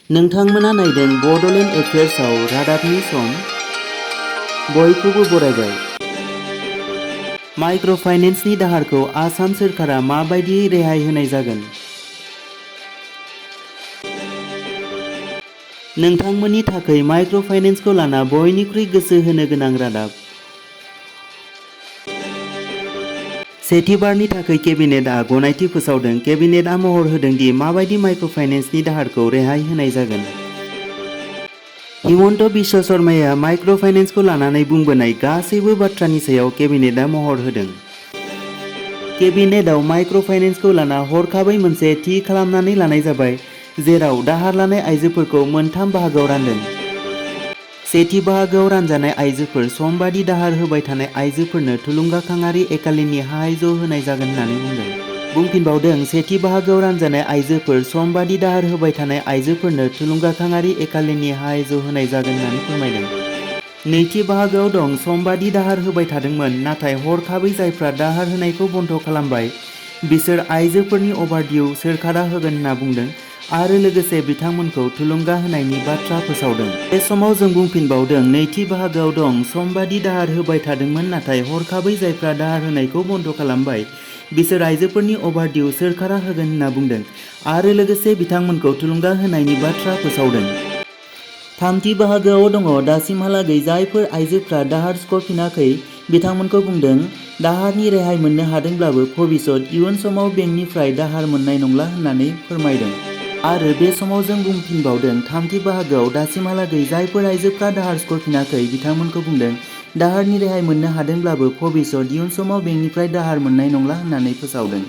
नोंथांमोना नायदों बड'लेण्ड एफेयार्सआव रादाबनि सम। बयखौबो बरायबाय। माइक्र' फाइनेन्सनि दाहारखौ आसाम सोरखारा माबायदियै रेहाय होनाय जागोन? नोंथांमोननि थाखाय माइक्र' फाइनेन्सखौ लाना बयनिख्रुइ गोसो होनो गोनां रादाब। सेथिबारनि थाखाय केबिनेटआ गनायथि फोसावदों। केबिनेटआ महर होदों दि माबायदि माइक्र' फाइनेन्सनि दाहारखौ रेहाय होनाय जागोन। हिमन्त बिश्व शर्माया माइक्र' फाइनेन्सखौ लानानै बुंबोनाय गासैबो बाथ्रानि सायाव केबिनेटआ महर होदों। केबिनेटआव माइक्र' फाइनेन्सखौ लाना हरखाबै मोनसे थि खालामनानै लानाय जाबाय, जेराव दाहार लानाय आइजोफोरखौ मोनथाम बाहागोआव रानदों। सेथि बाहागोआव रानजानाय आइजोफोर समबादि दाहार होबाय थानाय आइजोफोरनो थुलुंगाखांआरि एकाडेमि हाइज' होनाय जागोन होननानै बुंदों। बुंफिनबावदों सेथि बाहागोआव रानजानाय आइजोफोर समबादि दाहार होबाय थानाय आइजोफोरनो थुलुंगाखांआरि एकाडेमि हाइज' होनाय जागोन होननानै फोरमायदों। नैथि बाहागोआव दं समबादि दाहार होबाय थादोंमोन नाथाय हरखाबै जायफ्रा दाहार होनायखौ बन्द खालामबाय बिसोर आइजोफोरनि अभारडिउ सोरखारा होगोन होनना बुंदों आरो लोगोसे बिथांमोनखौ थुलुंगा होनायनि बाथ्रा फोसावदों। बे समाव जों बुंफिनबावदों नैथि बाहागोआव दं समबादि दाहार होबाय थादोंमोन नाथाय हरखाबै जायफ्रा दाहार होनायखौ बन्द खालामबाय बिसोर आइजोफोरनि अभारडिउ सोरखारा होगोन होनना बुंदों आरो लोगोसे बिथांमोनखौ थुलुंगा होनायनि बाथ्रा फोसावदों। थामथि बाहागोआव दङ दासिमहालागै जायफोर आइजोफ्रा दाहार सुख'फिनाखै बिथांमोनखौ बुंदों दाहारनि रेहाय मोननो हादोंब्लाबो भबिष्यत इयुन समाव बेंकनिफ्राय दाहार मोननाय नंला होननानै फोरमायदों। आरो बे समाव जों बुंफिनबावदों थामथि बाहागोआव दासिमहालागै जायफोर आइजोफ्रा दाहार सुख'फिनाखै बिथांमोनखौ बुंदों दाहारनि रेहाय मोननो हादोंब्लाबो भबिष्यत इयुन समाव बेंकनिफ्राय दाहार मोननाय नंला होननानै फोसावदों।